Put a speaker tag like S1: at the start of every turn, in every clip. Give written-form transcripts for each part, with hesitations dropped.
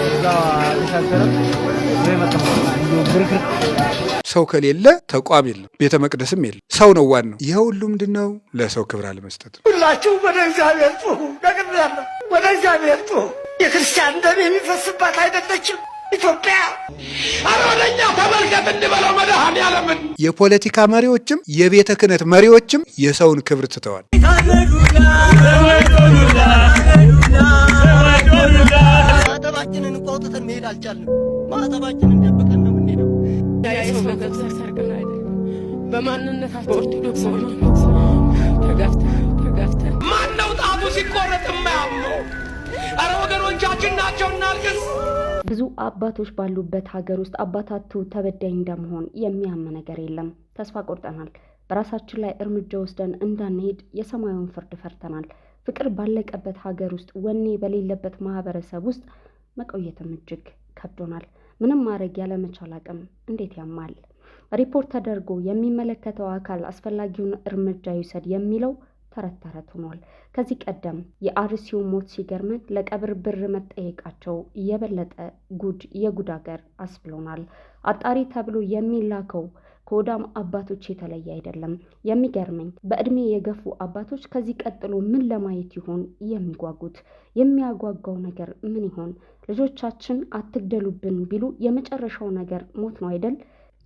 S1: እዛ ተሻገረ ይዞ የመጣው ብርክርክ።
S2: ሰው ከሌለ ተቋም የለም፣ ቤተ መቅደስም የለም። ሰው ነው ዋናው። ይህ ሁሉ ምንድን ነው? ለሰው ክብር አለመስጠት ነው።
S3: ሁላችሁ ወደ እግዚአብሔር ጩኹ። ነግሬያለሁ። ወደ እግዚአብሔር ጩኹ። የክርስቲያን ደም የሚፈስባት አይደለችም ኢትዮጵያ።
S4: ኧረ ወደኛ ተመልከት እንበለው መድኃኔዓለምን።
S2: የፖለቲካ መሪዎችም የቤተ ክህነት መሪዎችም የሰውን ክብር ትተዋል።
S3: ማዕተባችንን እኮ አውጥተን መሄድ አልቻልንም። ማዕተባችንን ደብቀን ነው የምንሄደው።
S5: የሰው ገንዘብ ሰርቀን አይደለም፣ በማንነታችን በኦርቶዶክስ ተጋፍተን ተጋፍተን።
S4: ማን ነው ጣቱ ሲቆረጥ የማያመው? ኧረ ወገኖቻችን ናቸው፣ እናልቅስ።
S6: ብዙ አባቶች ባሉበት ሀገር ውስጥ አባታቱ ተበዳይ እንደመሆን የሚያም ነገር የለም። ተስፋ ቆርጠናል። በራሳችን ላይ እርምጃ ወስደን እንዳንሄድ የሰማዩን ፍርድ ፈርተናል። ፍቅር ባለቀበት ሀገር ውስጥ፣ ወኔ በሌለበት ማህበረሰብ ውስጥ መቆየትም እጅግ ከብዶናል። ምንም ማድረግ ያለመቻል አቅም እንዴት ያማል! ሪፖርት ተደርጎ የሚመለከተው አካል አስፈላጊውን እርምጃ ይውሰድ የሚለው ተረት ተረት ሆኗል። ከዚህ ቀደም የአርሲው ሞት ሲገርመን ለቀብር ብር መጠየቃቸው የበለጠ ጉድ የጉድ አገር አስብሎናል። አጣሪ ተብሎ የሚላከው ከወዳም አባቶች የተለየ አይደለም። የሚገርመኝ በእድሜ የገፉ አባቶች ከዚህ ቀጥሎ ምን ለማየት ይሆን የሚጓጉት? የሚያጓጓው ነገር ምን ይሆን? ልጆቻችን አትግደሉብን ቢሉ የመጨረሻው ነገር ሞት ነው አይደል?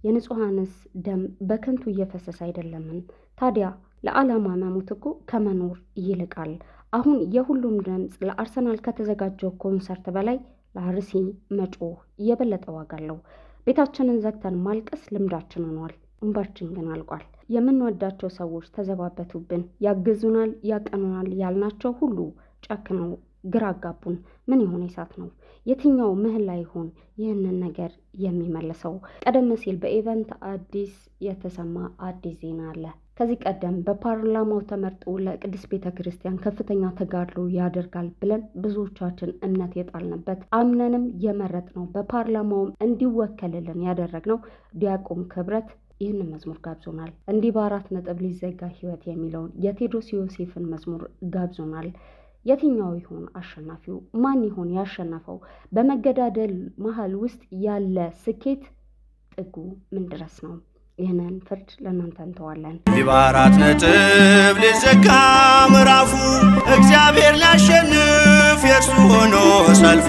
S6: የንጹሐንስ ደም በከንቱ እየፈሰሰ አይደለምን? ታዲያ ለዓላማ መሞት እኮ ከመኖር ይልቃል። አሁን የሁሉም ድምፅ ለአርሰናል ከተዘጋጀው ኮንሰርት በላይ ለአርሲ መጮህ የበለጠ ዋጋ አለው። ቤታችንን ዘግተን ማልቀስ ልምዳችን ሆኗል። እንባችን ግን አልቋል። የምንወዳቸው ሰዎች ተዘባበቱብን። ያግዙናል፣ ያቀኑናል ያልናቸው ሁሉ ጨክነው ግራ አጋቡን። ምን ይሆን የሳት ነው? የትኛው ምህላ ይሆን ይህንን ነገር የሚመልሰው? ቀደም ሲል በኢቨንት አዲስ የተሰማ አዲስ ዜና አለ። ከዚህ ቀደም በፓርላማው ተመርጦ ለቅድስት ቤተ ክርስቲያን ከፍተኛ ተጋድሎ ያደርጋል ብለን ብዙዎቻችን እምነት የጣልንበት፣ አምነንም የመረጥነው፣ በፓርላማውም እንዲወከልልን ያደረግነው ዲያቆን ክብረት ይህንን መዝሙር ጋብዞናል። እንዲህ በአራት ነጥብ ሊዘጋ ህይወት የሚለውን የቴዎድሮስ ዮሴፍን መዝሙር ጋብዞናል። የትኛው ይሆን አሸናፊው? ማን ይሆን ያሸነፈው? በመገዳደል መሀል ውስጥ ያለ ስኬት ጥጉ ምን ድረስ ነው? ይህንን ፍርድ ለእናንተ እንተዋለን።
S7: በአራት ነጥብ ሊዘጋ ምዕራፉ፣ እግዚአብሔር ሊያሸንፍ የእርሱ ሆኖ ሰልፉ።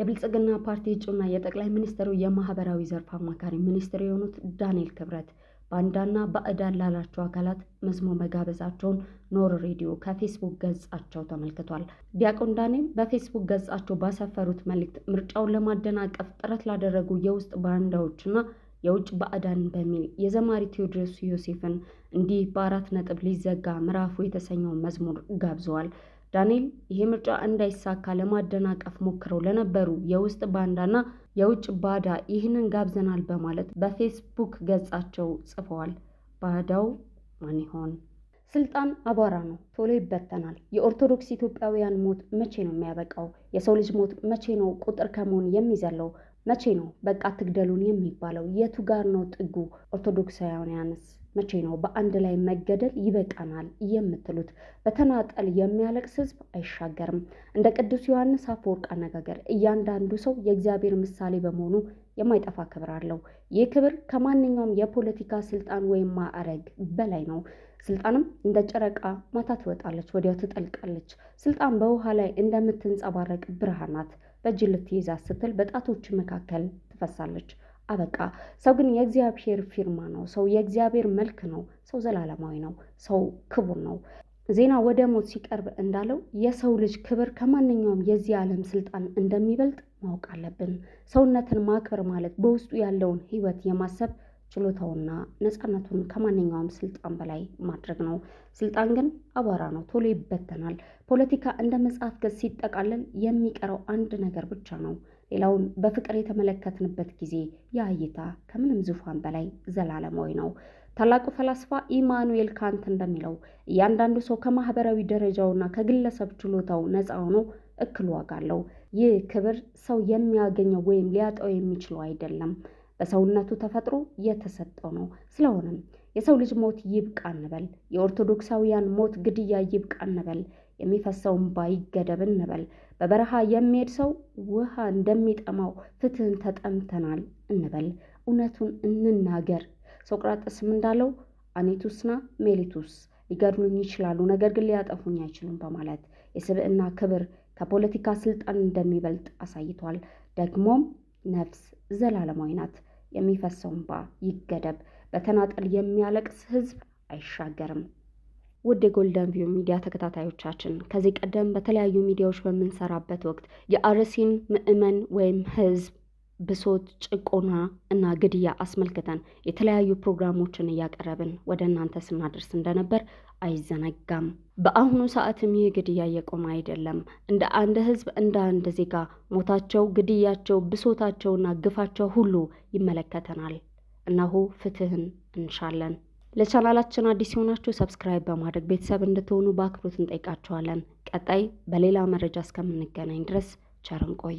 S6: የብልጽግና ፓርቲ እጩና የጠቅላይ ሚኒስትሩ የማህበራዊ ዘርፍ አማካሪ ሚኒስትር የሆኑት ዳንኤል ክብረት ባንዳና ባዕዳን ላላቸው አካላት መዝሙር መጋበዛቸውን ኖር ሬዲዮ ከፌስቡክ ገጻቸው ተመልክቷል። ዲያቆን ዳንኤል በፌስቡክ ገጻቸው ባሰፈሩት መልእክት ምርጫውን ለማደናቀፍ ጥረት ላደረጉ የውስጥ ባንዳዎችና የውጭ ባዕዳን በሚል የዘማሪ ቴዎድሮስ ዮሴፍን እንዲህ በአራት ነጥብ ሊዘጋ ምዕራፉ የተሰኘውን መዝሙር ጋብዘዋል። ዳንኤል ይሄ ምርጫ እንዳይሳካ ለማደናቀፍ ሞክረው ለነበሩ የውስጥ ባንዳና የውጭ ባዳ ይህንን ጋብዘናል በማለት በፌስቡክ ገጻቸው ጽፈዋል። ባዳው ማን ይሆን? ስልጣን አቧራ ነው፣ ቶሎ ይበተናል። የኦርቶዶክስ ኢትዮጵያውያን ሞት መቼ ነው የሚያበቃው? የሰው ልጅ ሞት መቼ ነው ቁጥር ከመሆን የሚዘለው? መቼ ነው በቃ ትግደሉን የሚባለው? የቱ ጋር ነው ጥጉ? ኦርቶዶክሳውያንስ መቼ ነው በአንድ ላይ መገደል ይበቃናል የምትሉት? በተናጠል የሚያለቅስ ሕዝብ አይሻገርም። እንደ ቅዱስ ዮሐንስ አፈወርቅ አነጋገር እያንዳንዱ ሰው የእግዚአብሔር ምሳሌ በመሆኑ የማይጠፋ ክብር አለው። ይህ ክብር ከማንኛውም የፖለቲካ ስልጣን ወይም ማዕረግ በላይ ነው። ስልጣንም እንደ ጨረቃ ማታ ትወጣለች፣ ወዲያው ትጠልቃለች። ስልጣን በውሃ ላይ እንደምትንጸባረቅ ብርሃን ናት። በእጅ ልትይዛት ስትል በጣቶች መካከል ትፈሳለች። አበቃ። ሰው ግን የእግዚአብሔር ፊርማ ነው። ሰው የእግዚአብሔር መልክ ነው። ሰው ዘላለማዊ ነው። ሰው ክቡር ነው። ዜና ወደ ሞት ሲቀርብ እንዳለው የሰው ልጅ ክብር ከማንኛውም የዚህ ዓለም ስልጣን እንደሚበልጥ ማወቅ አለብን። ሰውነትን ማክበር ማለት በውስጡ ያለውን ሕይወት የማሰብ ችሎታውና ነፃነቱን ከማንኛውም ስልጣን በላይ ማድረግ ነው። ስልጣን ግን አቧራ ነው፣ ቶሎ ይበተናል። ፖለቲካ እንደ መጽሐፍ ገጽ ሲጠቃለል የሚቀረው አንድ ነገር ብቻ ነው። ሌላውን በፍቅር የተመለከትንበት ጊዜ ያ እይታ ከምንም ዙፋን በላይ ዘላለማዊ ነው። ታላቁ ፈላስፋ ኢማኑኤል ካንት እንደሚለው እያንዳንዱ ሰው ከማህበራዊ ደረጃውና ከግለሰብ ችሎታው ነፃ ሆኖ እኩል ዋጋ አለው። ይህ ክብር ሰው የሚያገኘው ወይም ሊያጣው የሚችለው አይደለም። በሰውነቱ ተፈጥሮ የተሰጠው ነው። ስለሆነም የሰው ልጅ ሞት ይብቃ እንበል። የኦርቶዶክሳውያን ሞት፣ ግድያ ይብቃ እንበል። የሚፈሰው እንባ ይገደብ እንበል። በበረሃ የሚሄድ ሰው ውሃ እንደሚጠማው ፍትህን ተጠምተናል እንበል፣ እውነቱን እንናገር። ሶቅራጥስም እንዳለው አኔቱስና ሜሊቱስ ሊገድሉኝ ይችላሉ፣ ነገር ግን ሊያጠፉኝ አይችሉም በማለት የስብዕና ክብር ከፖለቲካ ስልጣን እንደሚበልጥ አሳይቷል። ደግሞም ነፍስ ዘላለማዊ ናት፣ የሚፈሰው እንባ ይገደብ። በተናጠል የሚያለቅስ ህዝብ አይሻገርም። ውድ የጎልደን ቪው ሚዲያ ተከታታዮቻችን፣ ከዚህ ቀደም በተለያዩ ሚዲያዎች በምንሰራበት ወቅት የአርሲን ምዕመን ወይም ህዝብ ብሶት፣ ጭቆና እና ግድያ አስመልክተን የተለያዩ ፕሮግራሞችን እያቀረብን ወደ እናንተ ስናደርስ እንደነበር አይዘነጋም። በአሁኑ ሰዓትም ይህ ግድያ እየቆመ አይደለም። እንደ አንድ ህዝብ፣ እንደ አንድ ዜጋ ሞታቸው፣ ግድያቸው፣ ብሶታቸውና ግፋቸው ሁሉ ይመለከተናል። እነሆ ፍትህን እንሻለን። ለቻናላችን አዲስ የሆናችሁ subscribe በማድረግ ቤተሰብ እንድትሆኑ በአክብሮት እንጠይቃችኋለን። ቀጣይ በሌላ መረጃ እስከምንገናኝ ድረስ ቸር እንቆይ።